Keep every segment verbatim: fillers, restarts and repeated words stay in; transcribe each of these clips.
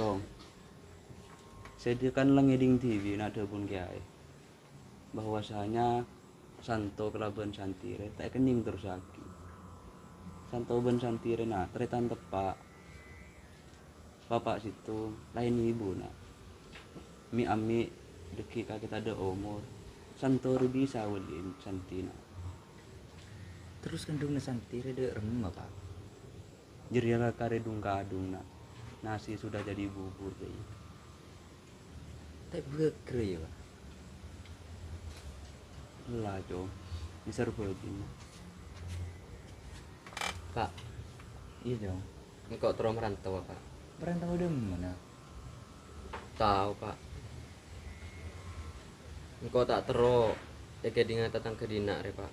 Tong, sè dhika kan la ngèdhing dhibi' na' dhâbuna kèyaè, bahwasanya Santo kalabân Santi rè ta' èkennèng terrossaghi. Santo bân Santi rè na' tarètan teppa'. Bapa' sèttong, laèn èbhuna. Mi'-ammi' dhâggi' kakè tadâ' omor, Santo rè bisa wali'in Santi na'. Terros kandhungnga Santi rè dâ' remma, Pa'? Jârèya la karè dhung-kadhung, na'. Nasi sudah jadi bubur, jâ'. Ta' bâgârâ, yâ, Pa'? Ella, Cong. Nèser bâjina. Pa'. Iyâ, Cong. Engko' terro marantau, Pa'. Marantau dâ' mana? Tao, Pa'. Engko' ta' terro èkèdhinga tatangghâ dinna' rè, Pa'.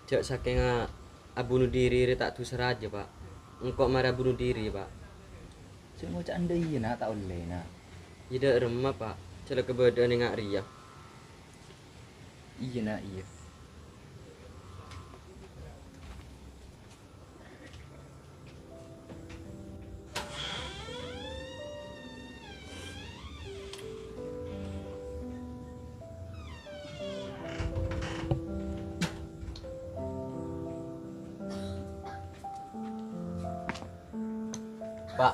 Jâ' sakènga abuno dhiri rè ta' dhusa rajâ, Pa'. Engko' marè abuno dhiri, Pa'. Sè ngoca' endâ' iyâ, na', ta' ollè, na'. Iyâ dâ' remma, Pa'. Jâ' la kabâdâ'ân enga' rèya. Iyâ, na', iyâ. Pa',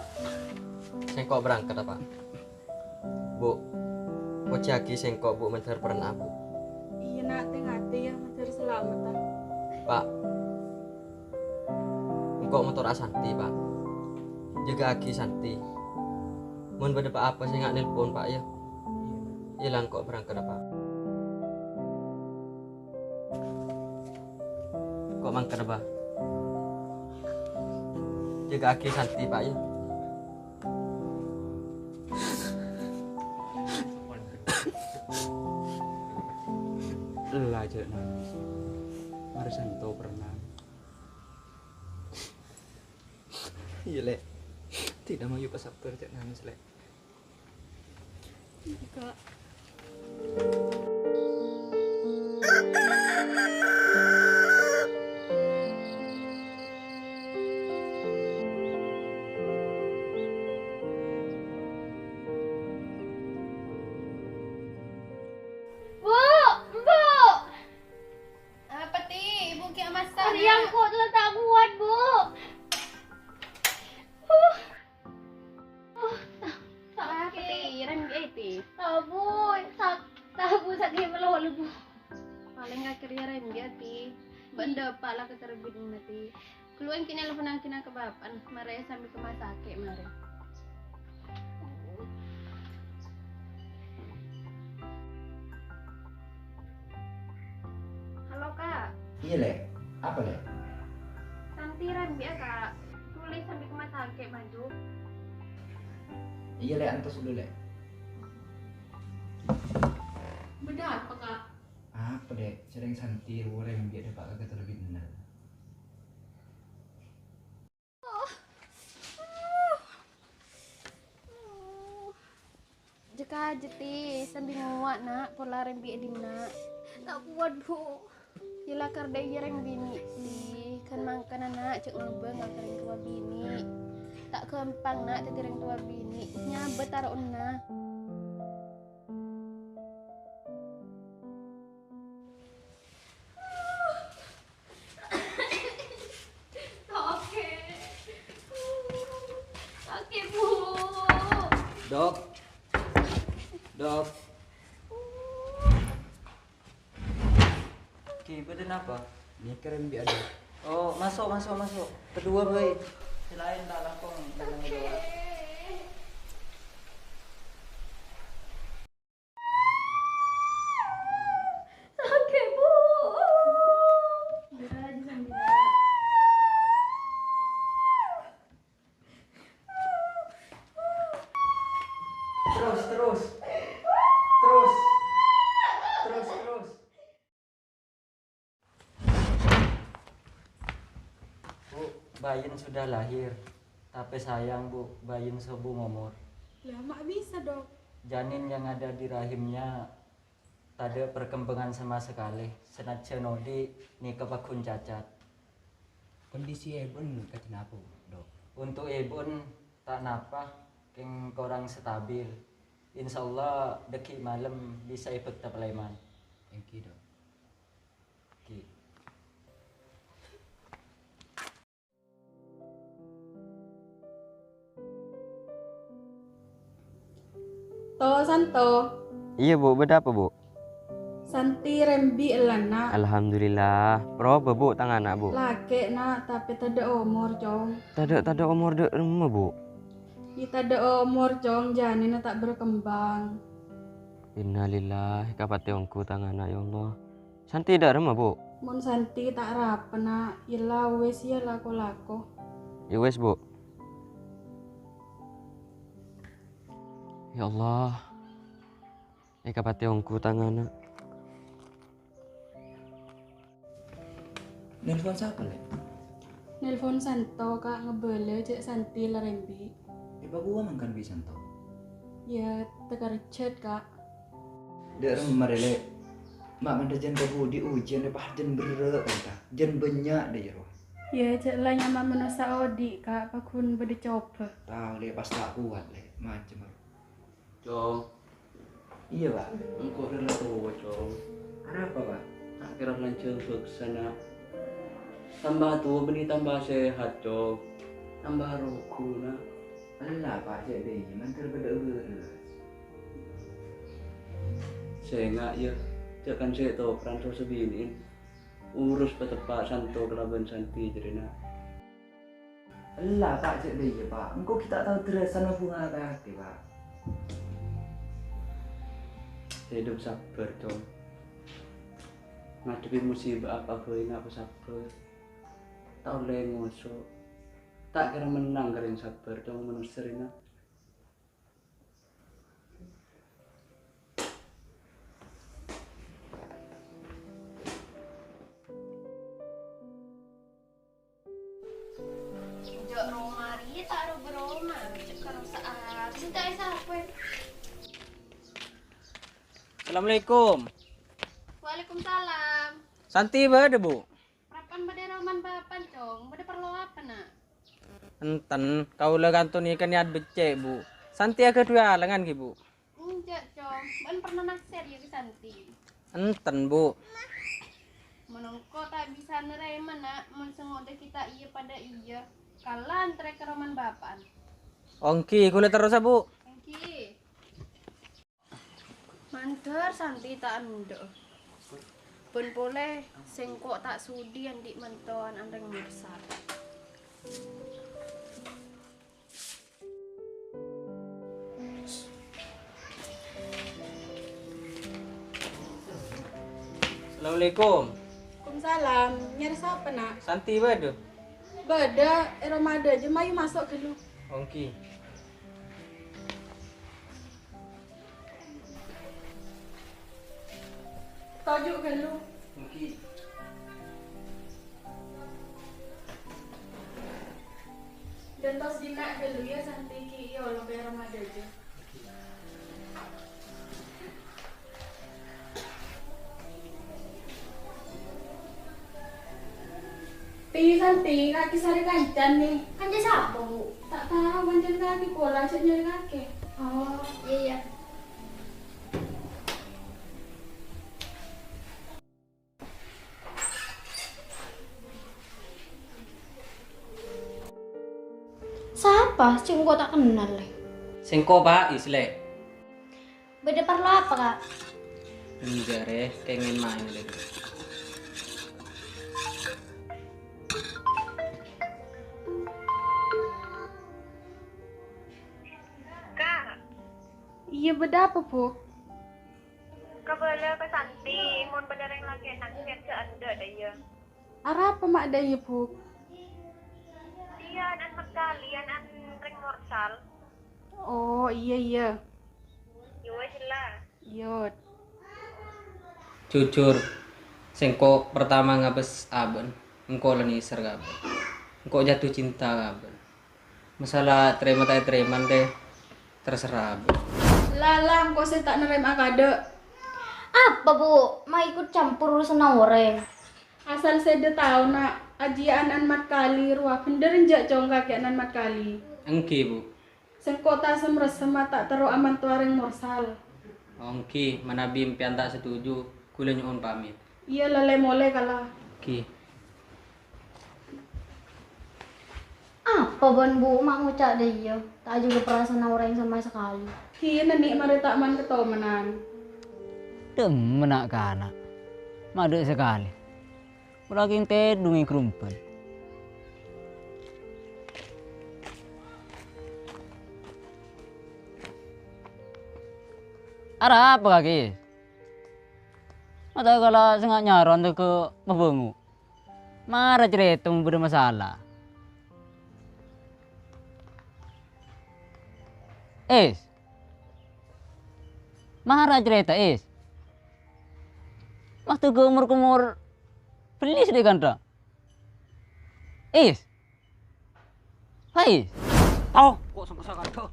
sèngko' berangkat, Pa'. Bu', pojiyâghi sèngko', Bu', mandhâr perna', Bu'. Iyâ, na', tè-ngatè, yâ, mandhâr salamet, a. Pa', engko' motorra Santi, Pa'. Jâgâ'âghi Santi. Mon bâdâ pa-apa sè nga' nelpon, Pa', yâ. Iyâ la, engko' berangkat, Pa'. Engko' mangkana, Pa'. Jâgâ'âghi Santi, Pa', yâ. Ella, jâ' nangès. Marè Santo perna'. Iyâ, Lè'. Tidak mau yuk sabbhâr, jâ' nangès, Lè'. Iyâ, Kak. Bu, Embu'. Apa, Ti? Ibu ki' masak, Rèya, Nak. Kok telah tak kuat, Bu. Uh. Uh, ta-, Apa, sakit. Ti? Rem, eh, Ti. Tahu, Bu. Sak-, tahu, Bu, sakit melulu, Bu. Palèng akhèr yâ rem, yâ, Ti. Bâ'na dâpa' la ka terbit, Ti. Ghâllu ènggi nelponaghi ka bapa'na, marè sambi ka rumah sakit, marè. Halo, Kak. Iyâ, Lè'. Apa, Lè'? Santi rem, yâ, Kak. Ghâllu sambi ka rumah sakit, maju. Iyâ, Lè', antos ghâllu, Lè'. Bâdâ apa, Kak? Apa, Dek? Sareng Santi rem, yâ, dâpa' ka terbit, bener. Jâ-kajâ, Ti, sambi ngowa', Na', pola rem bi' è dinna'. Ta' kowat, Bu. Yâ la kardhâ iyâ reng binè', Ti. Kan mangkana, Na', jhâ' ngobâng ka reng towa binè'. Ta' ghâmpang, Na', dhâddhi reng towa binè'. Nyabâ taro'na. Oke. Oke, Bu. Dok. Dok. Ki, bâdâ napa? Nèka rem bi' ada. Oh, maso', maso', maso'. Kedua, bhâi. Sè laèn ta' langkong. Oke. Sakit, Bu. Terus, terus. Terus. Terus, terus. Bu, bayin sudah lahir. Tapi sayang, Bu, bayin sobung omor. Lah, ma' bisa, Dok? Janin yang ada di rahimnya tadâ' perkembangan sama sekali. Sanajjhân odi', nèka pagghun cacat. Kondisi èbhu'en kadhi napa, Dok? Untuk èbhu'en, Ta' napa, kèng korang stabil. Insyaallah, dhâggi' malem bisa èbhâkta palèman. Èngghi, Dok. Èngghi. To, Santo. Iyâ, Bu. Bâdâ apa, Bu? Santi rembi' ella, Na'. Alhamdulillah. Rowa, Bu, tang ana', Bu? Lakè', Na', tapè tadâ' omor, Cong. Tadâ', tadâ' omor dâ' remma, Bu? Iyâ, tadâ' omor, Cong, jhâninna ta' berkembang. Innalillahi, kapatè ongghu tang ana', ya Allah. Santi dâ' remma, Bu? Mon Santi ta' arapa, Na', ella wis, iyâ, lako-lako. Ya wis, Bu. Ya Allah. Èkapatè ongghu tang ana'. Nelpon sapa, Lè'? Nelpon Santo, Ka', ngabâlâ jhâ' Santi la rembi'. Èpaghuwâ mangkana bi' Santo? Iyâ, takerjhât, Ka'. Dâ' remma rè, Lè'. Ma' kantha jân ka budi ujiyân rè pas jân berrâ' kantha. Jân bânnya' dâ' jârowa. Iyâ, jhâ' la nyama manossa odi', Ka', paghun bâdâ cobâ. Tao, Lè', pas ta' kowat, Lè'. Macem, Lè'. Cong. Iyâ, Pa'. Engko' rè la towa, Cong. Arapa, Pa'? Ta' kèra lanjhâng bâksa, Na'. Tamba towa bânnè tamba sehat, Cong. Tamba rogu, Na'. Ella, Pa', cè' dâ' iyâ, mandhâr bâdâ bârâs. Sènga', yâ, jhâ' kan sè toperan sossa binè'en. Urus pateppa' Santo kalabân Santi jârèya, Na'. Ella, Pa', cè' dâ' iyâ, Pa'. Engko' ghi' ta' tao dârâsana bhunga kakè, Pa'. Sè hidup sabbhâr, Cong. Ngadhebbhi musibah apa bhâi, Na', pasabbhâr. Ta' ollè ngoso'. Ta' kèra mennang ka rèng sabbhâr, Cong, manossa rèya, Na'. Enjâ' roma rèya ta' ro-bâroma, cè' karosa'a. Sè ta' èsapoè. Assalamualaikum. Waalaikumsalam. Santi bâdâ, Bu? Parappa'na bâdâ è romana Bapa'na, Cong. Bâdâ parlo apa, Na'? Enten, kaulâ kanto nèka niyat beccè', Bu. Santi aghâdhuwi alangan, ghi, Bu? Enjâ', Cong. Bâ'na pernah naksir, yâ, ka Santi? Enten, Bu. Mon engko' ta' bisa narèma, Na', mon sèngo' dâggi' ta' iyâ padâ iyâ. Kala antarè ka romana Bapa'na. Ongghi, kaulâ terrosa, Bu. Ongghi. Mandhâr Santi ta' endâ'. Bân polè sèngko' ta' sudi andi' mantowan anrèng Mursal. Assalamualaikum. Waalaikumsalam. Nyarè sapa, Na'? Santi bâdâ? Bâdâ, è roma adâjâ, mayu maso' ghâllu. Ongghi. Toju' ghâllu. Èngghi. Dântos dinna' ghâllu, yâ, Santi, ghi' èolok ka è roma adâjâ. Pèsan, Ti, kakè sarè kancana, nè. Kanca sapa, Bu? Ta' tao, kancana kakè pola, jhâ' nyarè kakè. Oh, iyâ, iyâ. Sapa? Sèngko' ta' kennal, lè. Sèngko', Pak, Islè. Bâdâ parlo apa, Ka'? Enjâ' rè, kèngèn maèn, lè. Ka'. Iyâ, bâdâ apa, Bu? Kabâlâ ka Santi, mon bâdâ rèng lakè' naksir jhâ' endâ' dâ' iyâ. Arapa ma' dâ' iyâ, Bu? Iyâ, an-, an Mat Kali, an-, an rèng Morsal. Oh, iyâ, iyâ. Yâ wes la. Iyâ. Jujur, sèngko' pertama ngabâs abâ'na, engko' la nèser ka abâ'na. Engko' jatuh cinta ka abâ'na. Masalah tarèma ta' ètarèma, rè, terserah abâ'na. La, la, engko' sè ta' narèma kadâ'. Apa, Bu? Ma' ikut campur urusanna orèng? Asal sèdhâ tao, Na', ajiyâ an-, an Mat Kali rowa bhendher enjâ' cong kakè an-, an Mat Kali. Èngghi, Bu. Sèngko' ta' sem-ressem ta' terro amanto arèng morsal. Ongghi, manabi empèyan ta' setuju, ghulâ nyo'on pamit. Iyâ, la lè-molè kala. Ongghi. Apa bân, Bu, ma' ngoca' dâ' iyâ? Ta' ajâgâ perasaanna orèng sama sakalè. Iyâ, Nènè' marè ta' man-katomanan. Dâ'emma na'-kana'. Ma' dâ' sakalè. Pola kèng tèdhung è grumban. Arapa kakè? Mata kala sènga' nyaron tèghâ mabângo. Mara carèta mon bâdâ masala. Is. Mara carèta, Is. Mas tèghâ mor-kemor bellis dâ' kantha. Is. Hai. Tao, kok sengko' sakadha.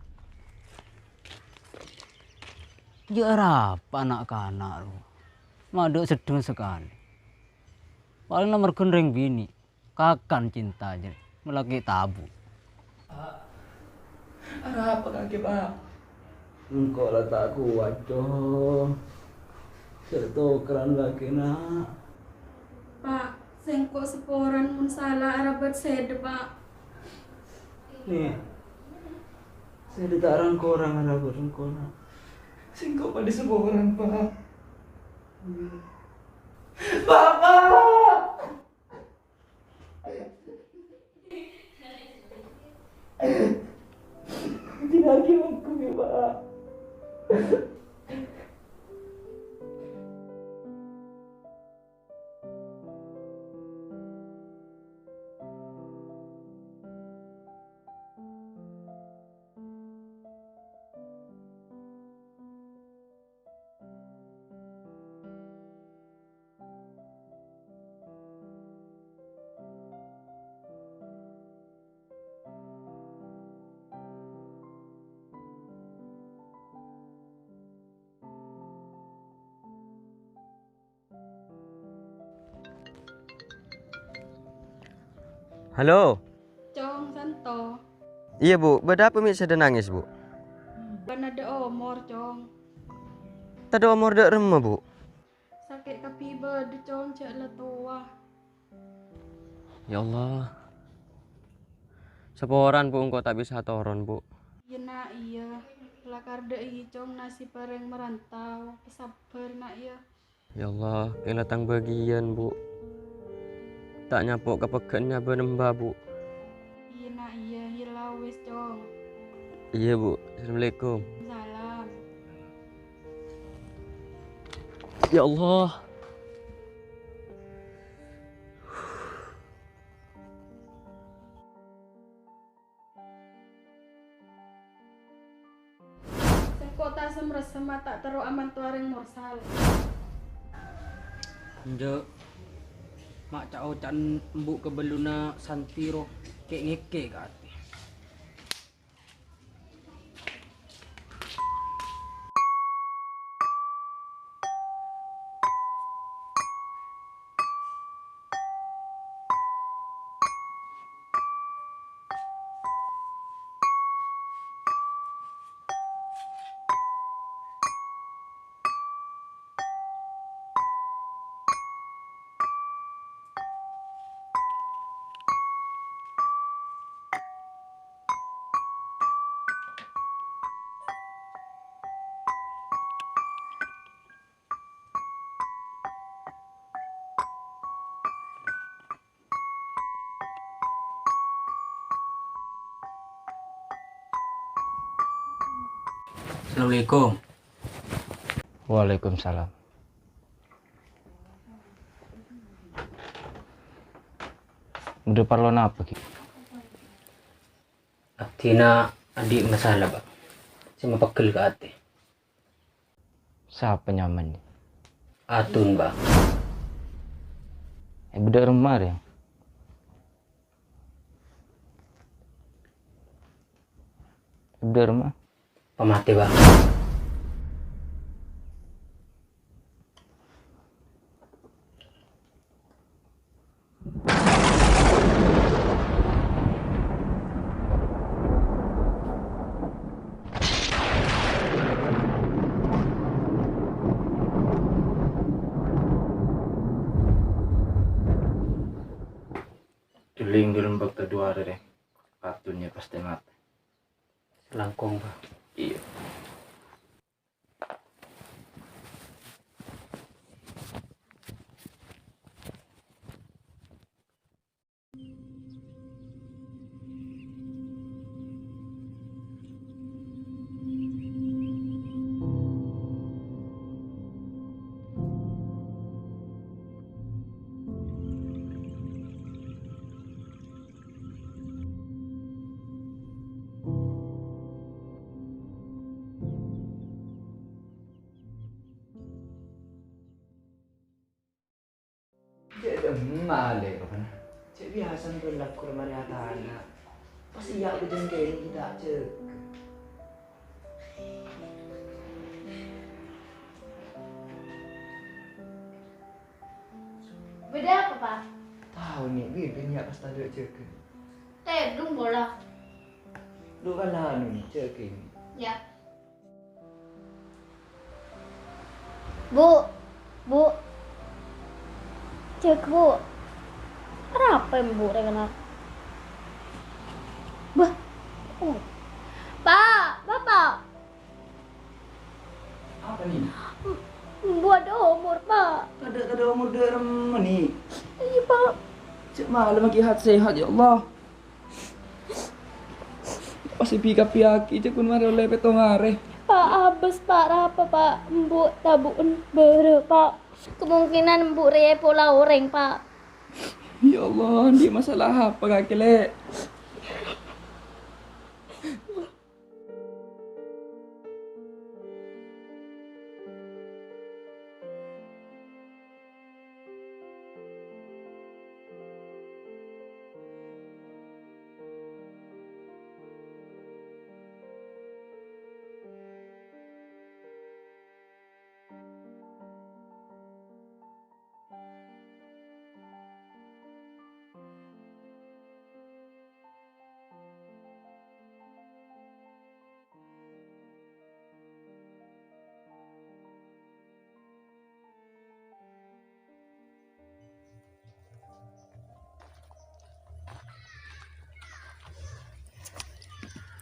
Jâ' arapa na'-kana' rowa? Ma' dâ' seddheng sakalè. Palèng la merghân rèng binè'. Kakan cinta jârèya, malakè tabu. Pak, arapa kakè, Pak? Engko' la ta' kowat, Cong. Sè tokaran kakè, Na'. Pak, sèngko' saporana mon sala arabât sèdhâ, Pak. Nè, sèdhâ ta' rang-korang arabât engko', Na'. Sèngko' padâ saporana, Pak. Bapak! Dinagi aku ya, Pak. Halo. Cong, Santo. Iyâ, Bu. Bâdâ apa mè' sèdhâ nangès, Bu? Bâ'na dâ' omor, Cong. Tadâ' omor dâ' remma, Bu? Sakè' kabbhi bâdâ, Cong, jâ' la towa. Ya Allah. Saporana, Bu, engko' ta' bisa toron, Bu. Iyâ, Na', iyâ. Lakar dâ' iyâ, Cong, nasibbhâ rèng marantau. Pasabbhâr, Na', iyâ. Ya Allah, kèng la tang bâgiyân, Bu. Ta' nyapo' ka pegghâ'ânna bân emba, Bu. Iyâ, Na', iyâ. Iyâ la wis, Cong. Iyâ, Bu. Assalamualaikum. Salam. Ya Allah. Sèngko' ta' sem-ressem ta' terro amanto arèng morsal. Enjâ', ma' ca'-oca'an embu' kabellunna Santi ro, kè'-ngèkè' ka atè. Assalamualaikum. Waalaikumsalam. Bâdâ parlo napa, Ki? Abdhina andi' masalah, Bâ', sè mapeggel ka atè. Sapa nyamana? Atun, Bâ'. È, bâdâ remma rèya? È, bâdâ remma? Pamatè, Bâ'. Paling dâlem bâkto duwâ arè rè, pattonnya pastè matè. Langkong, Pak. Iyâ. Jhâ' dhâmma lè', bâ'na. Jhâ' biyasana bân lagghu marè atana'. Pas iyâ bâdân kènè' ghi' ta' jâgâ. Bâdâ apa, Pa'? Tao, Ni', bibinnya pas tadâ' jâgâ. Tèdung pola. Lu kala anu, Ni', jâgâ, Ni'. Yâ. Bu', Bu'. Jâgâ, Bu'. Arapa embu' rè kennèng? Bâh. Oh. Pa', Bapa'. Apa, Ni'? Embu' adâ' omor, Pa'. Tadâ', tadâ' omor dâ' remma, Ni'? Iyâ, Pa'. Jhâ' malem ghi' hat-sehat, ya Allah. Pas èbikapèyaghi, jhâ' ghun marè ollè pètto arè. Pa', abâs, Pa', arapa, Pa'? Embu' tabu'en bârâ, Pa'. Kemungkinan embu' rèya èpola orèng, Pa'. Ya Allah, andi' masalah apa kakè, Lè'?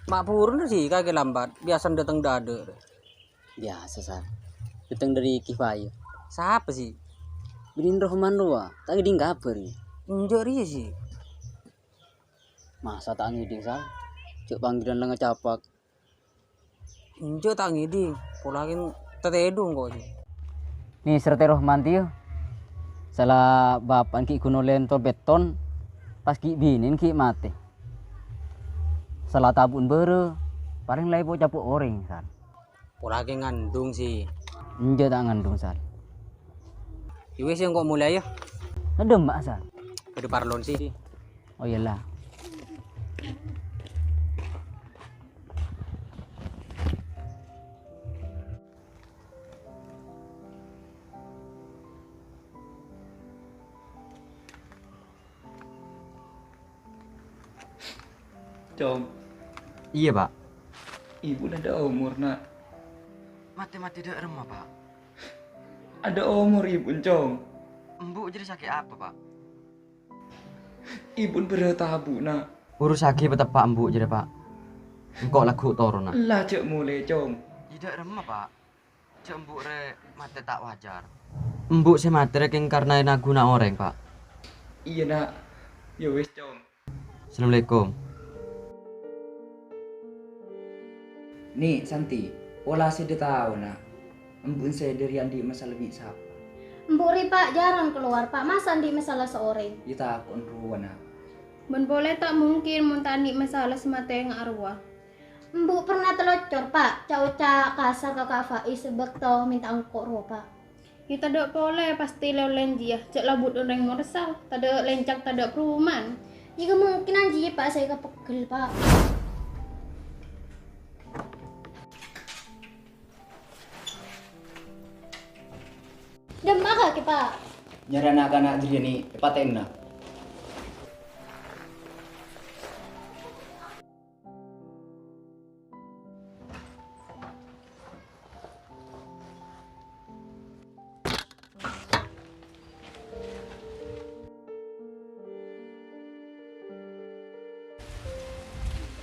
Ma' buruna sè kakè lambat, biyasana dâteng dâ'-adâ'. Biyasa, Sal. Dâteng dâri Kifaya. Sapa, sè? Bâdâ Rohman rowa, ta' ngèdhing kabhâr, yâ? Enjâ' rèya, sè. Masa ta' ngèdhing, Sal? Jhâ' panggilan la ngacapak. Enjâ' ta' ngèdhing, polana tatèdung ko', jâ. Nèser tè Rohman tèya. Sala bapa'na ghi' ghun ollè ènto bètton, pas ghi' binèna ghi' matè. Sala tabu'en bârâ, palèng la èpo-capo' orèng, Sal. Polana ngandung, sè. Enjâ' ta' ngandung, Sal. Yâ wis, engko' molè, yâ. Ngèdhing, Pak, Sal. Bâdâ parlona, sè. Oh, iyâ la. Cong. Iyâ, Pak. Ibu adâ' omor, Na'. Matè-matè dâ' remma, Pak? Adâ' omor ibu, Cong. Embu' jârèya sakè' apa, Pak? Ibu bârâ tabu', Na'. Urussaghi pateppa' embu' jârèya, Pak. Engko' lagghu' toronna. La jhâ' molè, Cong. Iyâ dâ' remma, Pak? Jhâ' embu' rè matè ta' wajar. Embu' sè matè rè kèng karna ènaghuna orèng, Pak. Iyâ, Na'. Yâ wis, Cong. Assalamualaikum. Ni', Santi, pola sè dâ' taona, embu'en sè dâri andi' masalah bi' sapa? Embu' rè, Pa', jarang kalowar, Pa', masa andi' masalah saorèng. Yâ tako'en rowa, Na'. Bân polè ta' mungkin mon ta' andi' masalah sè matè nga' rowa. Embu' pernah talocor, Pa', ca'-oca' kasar ka Ka' Faiz sè bâkto mènta engko' rowa, Pa'. Yâ tadâ' polè, pastè lè-ollèna jiyâ, jhâ' la bud orèng morsal, tadâ' lèncak, tadâ' paroman. Yâ kemungkinan jiyâ, Pa', sè èkapeggel, Pa'. Dâmma kakè, Pa'? Nyarè na'-kana' jârèya, Ni', èpatè'ana.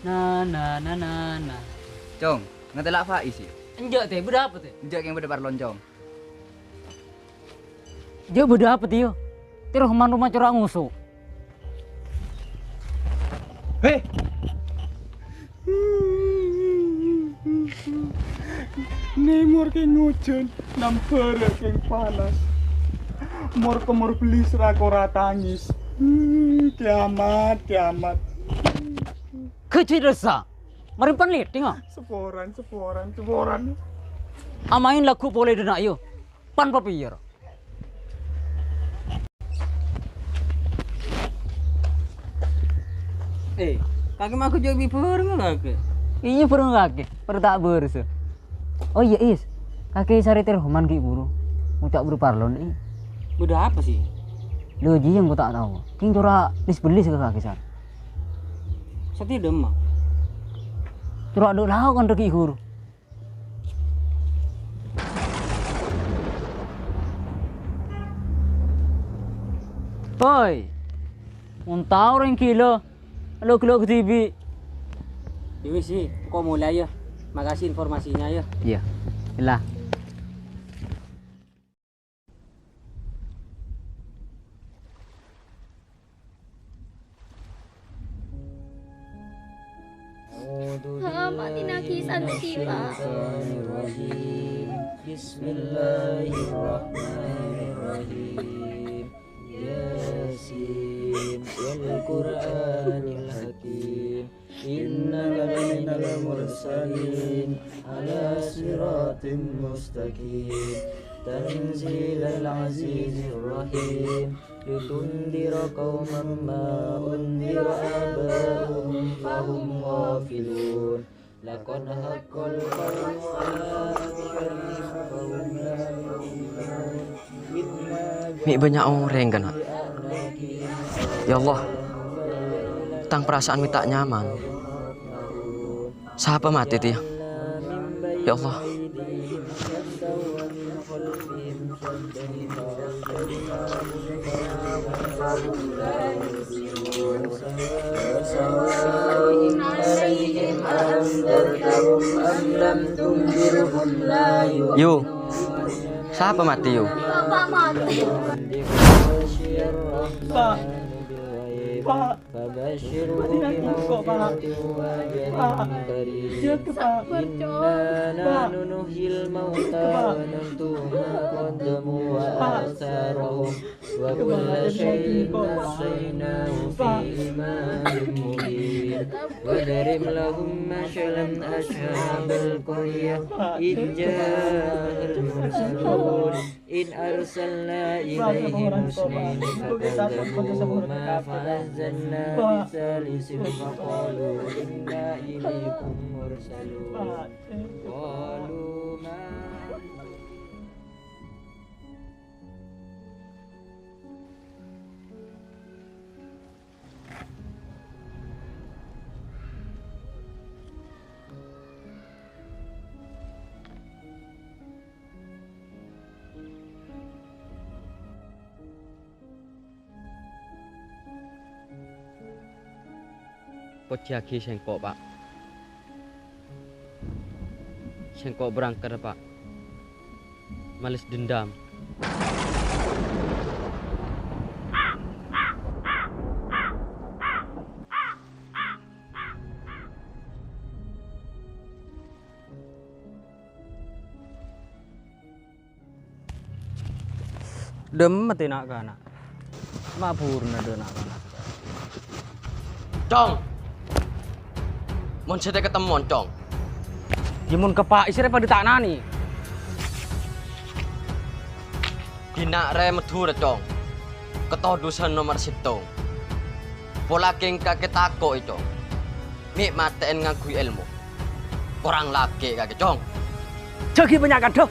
Na, na, na, na, na. Cong, ngatela' Faiz, yâ? Enjâ', Tè, bâdâ apa, Tè? Enjâ' kèng bâdâ parlon, Cong. Jâ' bâdâ apa, Tè, yâ? Tè Rohman roma cora' ngoso'. He! Nè mor kèng ojhân, nambhârâ kèng panas. Mor-kemor bellis ra-kora tangis. Hmm, kiamat, kiamat. Ghâjhi dhâsa. Marè pan lètèng, ah. Saporana, saporana, saporana. Amaèn lagghu' polè dâ' enna', yâ. Pan papèyèr. Eh, kakè magu jâ' bi' bhâreng kakè? Iyâ, bhâreng kakè. Padâ ta' bârâs. Oh iyâ, Is. Kakè sarè Tè Rohman ghi' buru. Ngoca' buru parlon, Is. Bâdâ apa, sih? Lho, jiyâ engko' ta' tao. Kèng cora' lis-bellis ka kakè, Sar. Satèya dâmma. Cora' dâ' lao' kan rè ghi' buru. Woi, mon tao orèng ghilâ, lo'-ghello' kadhibi'. Ya wis, sih, engko' molè, yâ. Makasih informasinya, yâ. Iyâ. Ella. Ha, mati nangis, santai, Pak. Bismillahirrahmanirrahim. Yasin, wal Qur'anil Hakim. Innaka laminal mursalin ala siratim mustaqim. Tanzilal azizir rahim. Litundira qauman ma undira aba'uhum fahum ghafilun. Laqad haqqal qawlu ala aktharihim fahum la yu'minun. Mè' bânnya' orèng, kana'. Ya Allah, tang parasaan mè' ta' nyaman. Sapa matè, tèya? Ya Allah. Yu. Sapa matè, Yu? Bapak mati. Pak. Pak. Mati nangis kok, Pak. Pak. Jâgâ, Pak. Sabar, Cong. Pak. Jâgâ, Pak. Jâgâ, Pak. Jâgâ, Pak. Mati nangis kok, Pak. Pak. وضرب لهم مثلا أصحاب القرية إذ جاءها المرسلون إذ أرسلنا إليهم اثنين فكذبوهما فعززنا بثالث فقالوا إنا إليكم مرسلون قالوا ما Pojhiyâghi sèngko', Pak. Sèngko' berangkat, Pak. Males dendam. Dâmma tè na'-kana'. Ma' buruna dâ' na'-kana'. Cong! Mon sè tè katemmon, Cong. Yâ, mon ka Pak Isra padâ ta' nanè. Dina' rè Madhurâ, Cong. Katodusân nomer sèttong. Pola kèng kakè tako'è, Cong. Mè' matè'èn ngangghuy èlmo. Korang lakè' kakè, Cong. Jâghi bânnya' kandhâ.